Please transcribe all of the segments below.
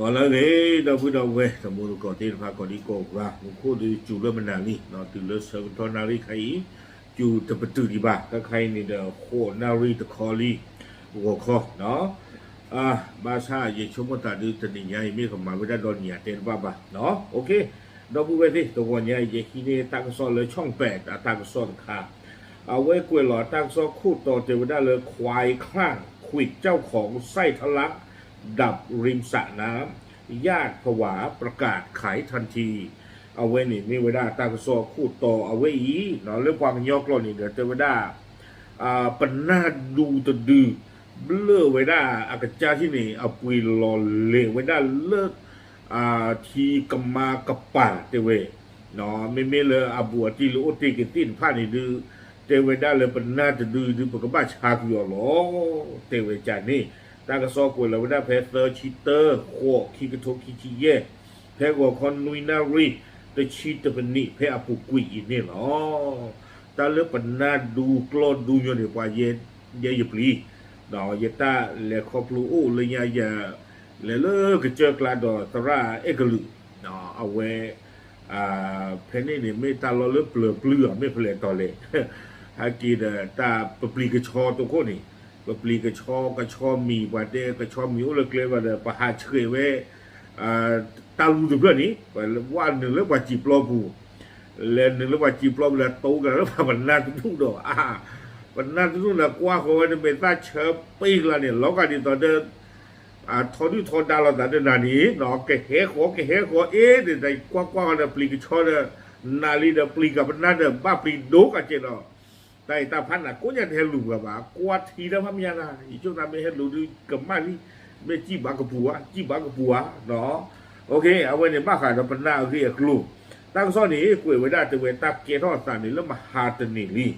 လၢအဂ့ၤ ဒီပုၢ်ဒီဝဲၢ် တံၤသကိးသ့ၣ်တဖၣ် ကိးဒံကိးဂၤ မူခိၣ်ဒုးစူၤလၢမနၤလံ တုၤလၢဆၢကတီၢ်နၣ်ရံၣ်ခါအံၤ စူၤတပတုာ်ဒံးဘၣ် ခဲခါအံၤန့ၣ်ဒီး ဃိးနၣ်ရံၣ်တခီလံ ဂီၤခီ ဘၣ်ဆၣ်ယဆိကမိၣ်သးဒုး တနံၤညါအံၤ မ့ၢ်ကမၤဝဲဒၣ်ဒီးနံၤအတဲတဘၣ်ဘၣ် ဒီပုၢ်ဝဲၢ်သ့ၣ် တဂီၤညါအံၤ ယဟံးန့ၢ်တၢ်ကစီၣ်လၢ ช่องแปด အတၢ်ကစီၣ်တခါ အဝဲကွဲးလီၤတၢ်ကစီၣ်ခိၣ်တီတဲဝဲဒၣ်လၢ ควายคลั่ง ขวิดเจ้าของไส้ทะลัก ดับริมสระน้ำ ญาติผวาประกาศขายทันที အဝဲန့ၣ်မ့ၢ်ဝဲဒၣ်တၢ်ကစီၣ်ခိၣ်တီအဝဲအံၤ လၢပှၤကညီကျိာ်န့ၣ်ဒီးတဲဝဲဒၣ် ပနၢ်ဒူတဒု ဘျၢၣ်ဝဲဒၣ်အကစၢ်ထံၣ်န့ၣ် အပှ့ၤလီၤလဲၤဝဲဒၣ်လၢ ထံကမါကပၤတဲဝဲ မ့မ့ၢ်လၢအဘူးအတံၢ်လၢအိၣ်တ့ၢ်က့ၤသ့ၣ်တဖၣ်န့ၣ်ဒုး တဲဝဲဒၣ်လၢပနၢ်တဒုဒုး ပကဘၣ်ဆါကွံာ်အီၤလီၤ တဲဝဲကန့ၣ် တၢ်ကစီၣ်ကွဲးလီၤဝဲဒၣ်ဖဲသၢဆံတၢ ဃိး ခံကထိခံဆံယဲၢ် ဖဲဂီၤခီနွံနၣ်ရံၣ် တဆံတပနံး ဖဲအပူၤကွံာ်အံၤန့ၣ်လီၤ. တၢ်လၢပနၢ်ဒူကျီၢ်ဒူညီန့ၣ် ပှၤယဲယဲယပျံၤ ယတၢ်လဲၤခီဖျိအိၣ်လၢညါယၤ လဲၤလၢကစၢၢ်ကျါဒီးသရၣ်အဲၣ်ကလုာ် အဝဲ ဖဲန့ၣ်န့ၣ် မ့ၢ်တၢ်လီၢ်လၢပျၢၤပျုၢ်အီၤ မ့ၢ်ဖဲလဲၣ်တီၤလဲၣ် ဟဲက့ၤဒီးတၢ်ပပျံၤကဆီတခိၣ်န့ၣ် ပပျံၤကဆီ ကဆီမံၤ ပှၤတဲကဆီမံၤအိၣ်လၢကျဲဘၣ်ဒီး ပဟးဆှဲးဝဲ တၢ်လူတဖျၢၣ်န့ၣ် ပဝဲနုာ်လၢပှၤစံာ်ပျီပူၤ လဲၤနုာ်လၢပှၤစံာ်ပျီပူၤလၢတိကလၢပှၤပနၢ်တဒူၣ်ဒီး အါ ပနၢ်တဒူၣ်န့ၣ် ကွၢ်ဃီဝဲတမဲာ်သၣ်ဆၢပ့ၢ်ကျါန့ၣ် လီၤဂာ်ဒ်သိးဒီး ထီဒုၣ်ထီဒါလိာ်သးဒီးနၤန့ၣ် ကဟဲဃီကဟဲဃီအ့ၣ်ဒီး ကွၢ်ကွၢ်ဃီဒီးပျံၤကဆီဒီး နၤလံဒီးပျံၤကပနၢ်ဒီး ဘၣ်ပျံၤဒိကးကဲးဒီး တၢ်အံၤတၢ်ဖးနးကိးညါတဟဲလူၤပှၤဘၣ် ကွၢ်ထံတၢ်ဖးမ့ၢ်ညါနၤ ယဆိကမိၣ်မ့ၢ်ဟဲလူၤဒုးကမၣ်လံ မ့ၢ်စံၣ်ဘၣ်ကပူၤဧါ စံၣ်ဘၣ်ကပူၤဧါ အဝဲန့ၣ်ဘၣ်ဃးဒီးပနၢ်အဂ့ၢ်အကျိၤ တၢ်ကစီၣ်န့ၣ် ကွဲးဝဲဒၣ်တဲဝဲတၢ်ကဲထီၣ်အသးန့ၣ်လၢမဟါတနံၤလံ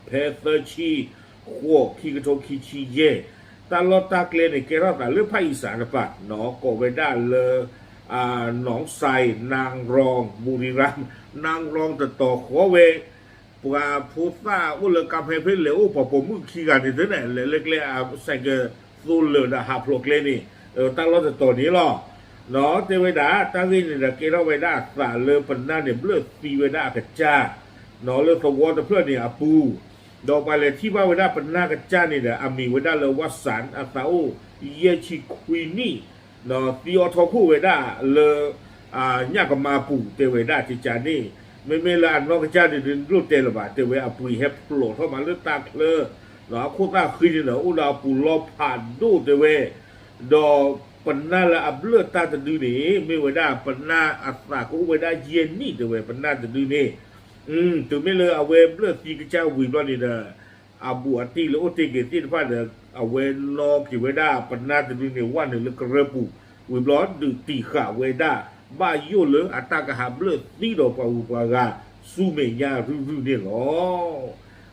ဖဲသၢဆံ ဃိး ခံကထိခံဆံယဲၢ် တၢ်လီၢ်တၢ်ကျဲန့ၣ် ကဲထီၣ်သးလၢဖၣ်အံၤစးတပၤ ကိးဝဲဒၣ်လၢ หนองไทร นางรอง บุรีรัมย์ นางรอง တတီၤဃီဝဲ ပှၤဖိသၣ်အိၣ်လၢကါဖဲဖဲလဲၤအိၣ်ပှၤပိာ်မုၣ်ခံဂၤန့ၣ်သ့န့ၣ် လဲၤလၢကျဲအ ဆိုင်ကယ် သိလၢာ်ဒီးဟးဖျိးကျဲန့ၣ် တၢ်လီၢ်တတီၤန့ၣ်လီၤ. တဲဝဲဒၣ် တၢ်ဂ့ၢ်န့ၣ်ဒီးကဲထီၣ်ဝဲဒၣ်အသးလၢပနၢ်န့ၣ်ဘျၢၣ်သံဝဲဒၣ်အကစၢ် လၢသဝီတဖျၢၣ်န့ၣ်အပူၤ ဒီးပှၤလဲၤထံၣ်ဘၣ်ဝဲဒၣ်ပနၢ်ကစၢ်န့ၣ်ဒီး အမံၤဝဲဒၣ်လၢ ဝၣ်စၣ် အသးအိၣ် ယဲၢ်ဆံခွံနံၣ် သံအီထီခိၣ်ဝဲဒၣ်လၢ ညၣ်ကမါပူၤတဲဝဲဒၣ်ကကန့ၣ် မ့မ့ၢ်လၢအနီၢ်ကစၢ်န့ၣ်ဒုး ဒိၣ်တဲလၢၤဘၣ် တဲဝဲအပှ့ၤဟဲဖျိးထီၣ်မးလၢတၢ်ချၢ အခိၣ်သၣ်ဃံန့ၣ်ဒီး အိၣ်ဒီးအပူၤလီၤဖးဒိၣ်တဲဝဲ ဒီးပနၢ်လၢအဘျၢၣ်တၢ်တဒုန့ၣ် မ့ၢ်ဝဲဒၣ်ပနၢ်အသးကအိၣ်ဝဲဒၣ်ယဲၢ်နံၣ်တဲဝဲ ပနၢ်တဒုန့ၣ် တုၤမ့ၢ်လၢအဝဲဘျၢၣ်သံကစၢ်ဝံၤဘျီန့ၣ်ဒီး အဘူးအတံၢ်လၢအိၣ်တ့ၢ်က့ၤသ့ၣ်တဖၣ်ဒီး အဝဲနီၣ်က့ၤဝဲဒၣ်ပနၢ်တဒုန့ၣ် ဝဲနုာ်လၢကရၢပူၤ ဝံၤဘျီဒုးတံာ်ဃာ်ဝဲဒၣ် ဘၣ်ယိၣ်လၢအတၢ်ကဟးဘျၢၣ်သံဒီးပှၤဂုၤပှၤဂၤဆူမဲာ်ညါရုၢ်ရုၢ်န့ၣ်လီၤ.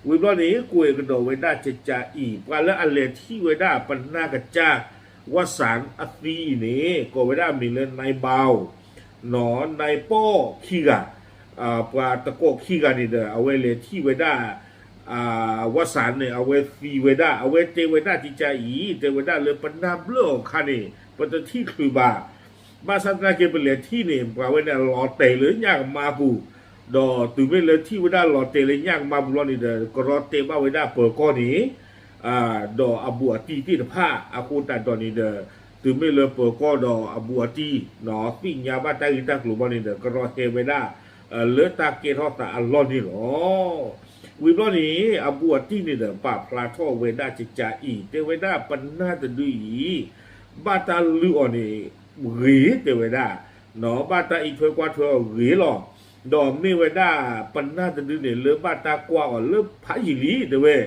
ဝံၤဘျီန့ၣ် ကွဲးကဒီးဝဲဒၣ်ကကအံၤ ပှၤလၢအလဲၤထံၣ်ဝဲဒၣ်ပနၢ်ကစၢ် ဝၣ်စၣ်အသံအံၤန့ၣ် ကိးဝဲဒၣ်အမံၤလၢ နၢၣ်ဘၣ် နၢၣ်ပီၣ်ခံဂၤ ပှၤတကိးခံဂၤန့ၣ်ဒီး အဝဲလဲၤထံၣ်ဝဲဒၣ် ဝၣ်စၣ်န့ၣ် အဝဲသံဝဲဒၣ် အဝဲတဲဝဲဒၣ်ကကအံၤ တဲဝဲဒၣ်လၢပနၢ်ဘျၢၣ်အီၤခါန့ၣ် ပတထံၣ်ချုးဘၣ် ဘၣ်ဆၣ်သနာ်က့ပလဲၤထံၣ်န့ၣ် ပှၤဝဲန့ၣ်လီၤတဲာ်လၢညၣ်ကမါပူၤ ဒီးတုၤမ့ၢ်လၢထံၣ်ဝဲဒၣ်လီၤတဲာ်လၢညၣ်ကမါပူၤလီၤန့ၣ်ဒီး ကရီတဲဘၣ်ဝဲဒၣ်ပၢၤကီၢ်န့ၣ် ဒီးအဘူးအတံၢ်သ့ၣ်တဖၣ် အဃိသတးဒီးန့ၣ်ဒီး တုၤမ့ၢ်လၢပၢၤကီၢ်ဒီးအဘူးအတံၢ် သ့ၣ်ညါဘၣ်တၢ်ဂ့ၢ်တၢ်ကျိၤဘၣ်န့ၣ်ဒီး ကရီဟဲဝဲဒၣ် လၢတၢ်ကဲထီၣ်သးအလီၢ်န့ၣ်လီၤ. ဝံၤဘျီန့ၣ် အဘူးအတံၢ်န့ၣ်ဒီး ပာ်ဖျါထီၣ်ဝဲဒၣ်ကကအံၤ တဲဝဲဒၣ်ပနၢ်တဒုအံၤ ဘၣ်တၢ်လုၢ်အီၤန့ၣ် ဂ့ၤတဲဝဲဒၣ် ဘၣ်တၢ်အံးထွဲကွၢ်ထွဲအီၤဂ့ၤလီၤ. ဒီးမ့ၢ်ဝဲဒၣ်ပနၢ်တဒုန့ၣ် လၢဘၣ်တၢ်ကွၢ်အီၤလၢဖးယံာ်လံတဲဝဲ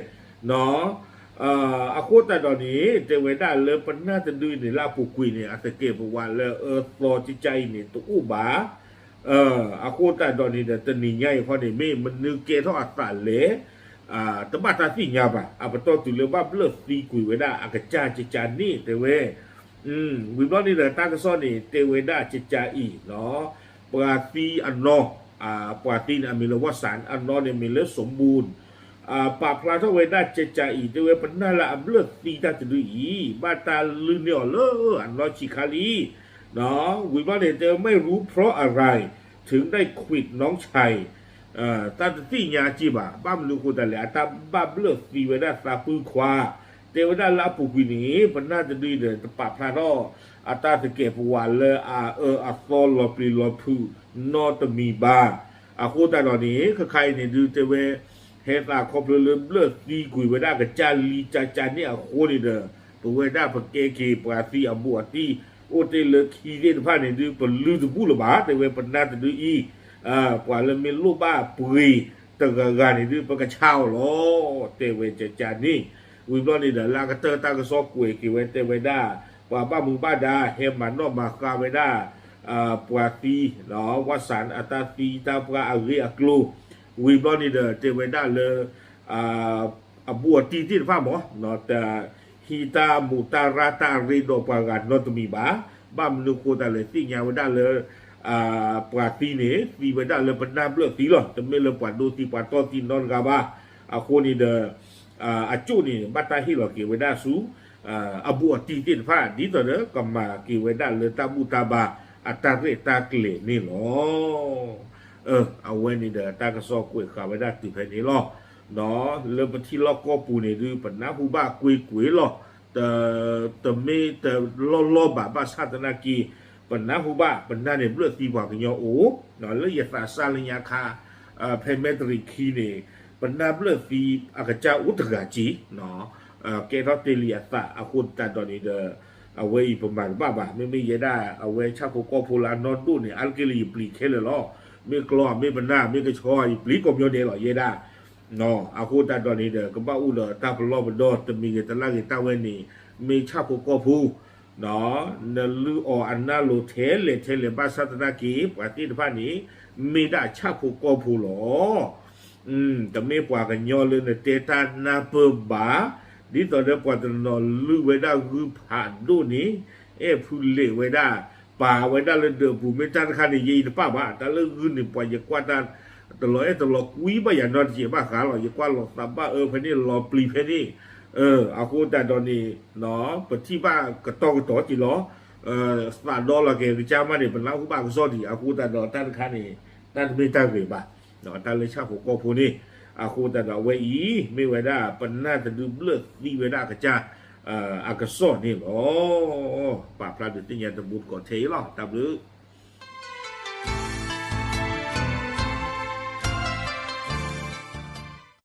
အဃိသတးဒီးန့ၣ် တဲဝဲဒၣ်လၢပနၢ်တဒုန့ၣ် လၢအပူၤကွံာ်န့ၣ် အသကဲးပဝးလၢအအၢသီကကအံၤန့ၣ် တအိၣ်ဘၣ် အဃိသတးဒီးန့ၣ်ဒီး တနံၤညါအံၤခီန့ၣ် မ့ၢ်မနုၤကဲထီၣ်အသးလဲၣ် တဘၣ်တၢ်သ့ၣ်ညါဘၣ်. အပတီၢ်တုၤလၢဘၣ်ဘျၢၣ်သံကွံာ်ဝဲဒၣ်အကစၢ်ကကန့ၣ်တဲဝဲ ဝံၤဘျီန့ၣ်ဒီး တၢ်ကစီၣ်န့ၣ် တဲဝဲဒၣ်ကကအံၤ ပှၤသံအနီၢ် ပှၤသံန့ၣ် အမံၤလၢ ဝၣ်စၣ် အနီၢ်န့ၣ်မံၤလၢ စူးဘူၣ် ပာ်ဖျါထီၣ်ဝဲဒၣ်ကကအံၤ တဲဝဲပနၢ်လၢအဘျၢၣ်သံတၢ်တဒုအံၤ ဘၣ်တၢ်လုၢ်န့ၢ်အီၤလၢအနီၢ်ဆံးခါလံ ဝံၤဘျီန့ၣ် တဲဝဲ ไม่รู้เพราะอะไร ถึงได้ขวิดน้องชาย တၢ်တသ့ၣ်ညါက့ၤဘၣ် ဘၣ်မနုၤဃိသတးလဲၣ် အတၢ်ဘၣ်ဘျၢၣ်သံဝဲဒၣ်သးပုၢ်ခွါ, တဲဝဲဒၣ်လၢအပူၤကွံာ်န့ၣ် ပနၢ်တဒုအံၤဒီး တပာ်ဖျါထီၣ် အတၢ်သကဲးပဝးလၢအအၢအသီလီၤပျံၤလီၤဖုးနီတမံၤဘၣ်. အဃိသတးဒီးန့ၣ် ခဲခါအံၤန့ၣ်ဒုးတဲဝဲ ဟဲသးခီဖျိလၢဘျၢၣ်သံကွံာ်ဝဲဒၣ်ကစၢ်လံကစၢ်န့ၣ်အဃိန့ၣ်ဒီး ပဝဲဒၣ်ပကဲက့ၤပှၤသံအဘူးအတံၢ် အိၣ်တ့ၢ်လၢခံသ့ၣ်တဖၣ်န့ၣ်ဒုး ပလုၢ်တဘူၣ်လၢၤဘၣ် တဲဝဲပနၢ်တဒုအံၤ ပှၤလၢမ့ၢ်လိၣ်ဘၣ်ပှ့ၤတဂၤဂၤန့ၣ်ဒုး ပကဆါအီၤလီၤ တဲဝဲကကန့ၣ်. ဝံၤဘျီန့ၣ်ဒီး လၢအကတၢၢ်တၢ်ကစီၣ်ကွဲးက့ၤဝဲတဲဝဲဒၣ် ပှၤဘၣ်မူဘၣ်ဒါ ဟဲမၤနီၣ်မၤဃါဝဲဒၣ် ပှၤသံ ဝၣ်စၣ်အတၢ်သံတၢ်ပှၢ်အဂ့ၢ်အကျိၤ ဝံၤဘျီန့ၣ်ဒီး တဲဝဲဒၣ်လၢ အဘူးအတံၢ်သ့ၣ်တဖၣ်မ့ၢ် တဟံးတၢ်မူးတၢ်ရၢ်တၢ်အရ့ဒီးပှၤဂၤနီတမံၤဘၣ်. ဘၣ်မနုၤဃိသတးလဲၣ် သ့ၣ်ညါဝဲဒၣ်လၢ ပှၤသံန့ၣ် သံဝဲဒၣ်လၢပနၢ်ဘျၢၣ်သံလီၤ. တမ့ၢ်လၢပှၤဒိသံပှၤတီၢ်သံနီတဂၤဘၣ်. အဃိန့ၣ်ဒီး အကၠိၣ်န့ၣ် ဘၣ်တၢ်ဟ့ၣ်လီၤက့ၤဝဲဒၣ်ဆူ အဘူးအတံၢ်သ့ၣ်တဖၣ် ဒ်သိးဒီးကမၤက့ၤဝဲဒၣ်လၢတၢ်ဘူၣ်တၢ်ဘါအတၢ်ရဲၣ်တၢ်ကျဲၤန့ၣ်လီၤ. အဝဲန့ၣ်ဒီးတၢ်ကစီၣ်ကွဲးဃာ်ဝဲဒၣ်တုၤဖဲန့ၣ်လီၤ. လၢပထံလီၢ်ကီၢ်ပူၤန့ၣ်ဒုး ပနၢ်ဟူဘၣ်ကွ့ၢ်ကွ့ၢ်လီၤ. တမ့ၢ်တလီၢ်လီၢ်ဘၣ် ဘၣ်ဆၣ်သနာ်က့ ပနၢ်ဟူဘၣ် ပနၢ်န့ၣ်ဘျၢၣ်သံပှၤကညီအိၣ် လၢယသးစၢ်လၢညါခါ ဖဲမဲၣ်တရံးခံန့ၣ် ပနၢ်ဘျၢၣ်သံအကစၢ်အိၣ်တဂၤက့ၤ ကဲထီၣ်တ့ၢ်လံအသးအဃိသတးဒီးန့ၣ်ဒီး အဝဲအံၤပမၤတဘၣ်ဘၣ်. မ့မ့ၢ်ယဲဒၣ် အဝဲဆၣ်ဖိကီၢ်ဖိလၢအနီၢ်ဒိၣ်န့ၣ် အါတက့ၢ်လၢယပျံၤခဲလၢာ်လီၤ. မ့ၢ်ကျီ မ့ၢ်ပနၢ် မ့ၢ်ကဆီ ယပျံၤကိးမညီဒဲးလီၤ ယဲဒၣ် အဃိသတးဒီးန့ၣ်ဒီး ကဘၣ်အိၣ်ဒီးတၢ်ပလီၢ်ပဒီ တမံၤဂ့ၤတလၢ်ဂ့ၤ တၢ်ဝဲန့ၣ် မ့ၢ်ဆၣ်ဖိကီၢ်ဖိ နလုၢ်အီၣ်အနၢ်လိၤထဲလဲၣ်ထဲလဲၣ် ဘၣ်ဆၣ်သနာ်က့ ပှၤသ့ၣ်တဖၣ်န့ၣ် မ့ၢ်ဒၣ်ဆၣ်ဖိကီၢ်ဖိလီၤ. တမ့ၢ်ပှၤကညီလၢနတဲတၢ်နၢ်ပၢၢ်ဘၣ်, ဒ်သိးဒီးပှၤတနီၤလုၢ်ဝဲဒၣ်ဂုၢ်ဖးဒိၣ်န့ၣ် အဲၣ်ဖုလဲးဝဲဒၣ် ပာ်ဝဲဒၣ်လၢဒၢးပူၤ မ့ၢ်တၢ်တခါန့ၣ် ယဲအံၤတပာ်ဘၣ်, တၢ်လၢဂုၢ်န့ၣ် ပှၤယကွၢ်တၢ် တလီၤအဲၣ်တလီၤကွံဘၣ်ယၤနီတစဲးဘၣ်ဃးလီၤ, ယကွၢ်လီၤသးဘၣ်အၢဖဲန့ၣ် လီၤပျံၤဖဲန့ၣ်, အဃိသတးဒီးန့ၣ် ပထံၣ်ဘၣ်ကတီၢ်ကတီၢ်က့ၤလီၤ, သးဒီလီၤက့ၤကစၢ်မးန့ၣ် ပနၢ်ဟူဘၣ်ကစီၣ်ဒံး, အဃိသတးဒီးတၢ်တခါန့ၣ် တၢ်တမ့ၢ်တၢ်ဂ့ၤဘၣ်, တၢ်လၢဆၣ်ဖိကီၢ်ဖိန့ၣ်, အဃိသတးဒီးအဝဲအံၤ မ့ၢ်ဝဲဒၣ် ပနၢ်တဒုဘျၢၣ်သံဝဲဒၣ်အကစၢ် အကစီၣ်န့ၣ်လီၤ. ပာ်ဖျါဒုးသ့ၣ်ညါတဘိသကိးထဲအံၤလီၤ. တၢ်ဘျုး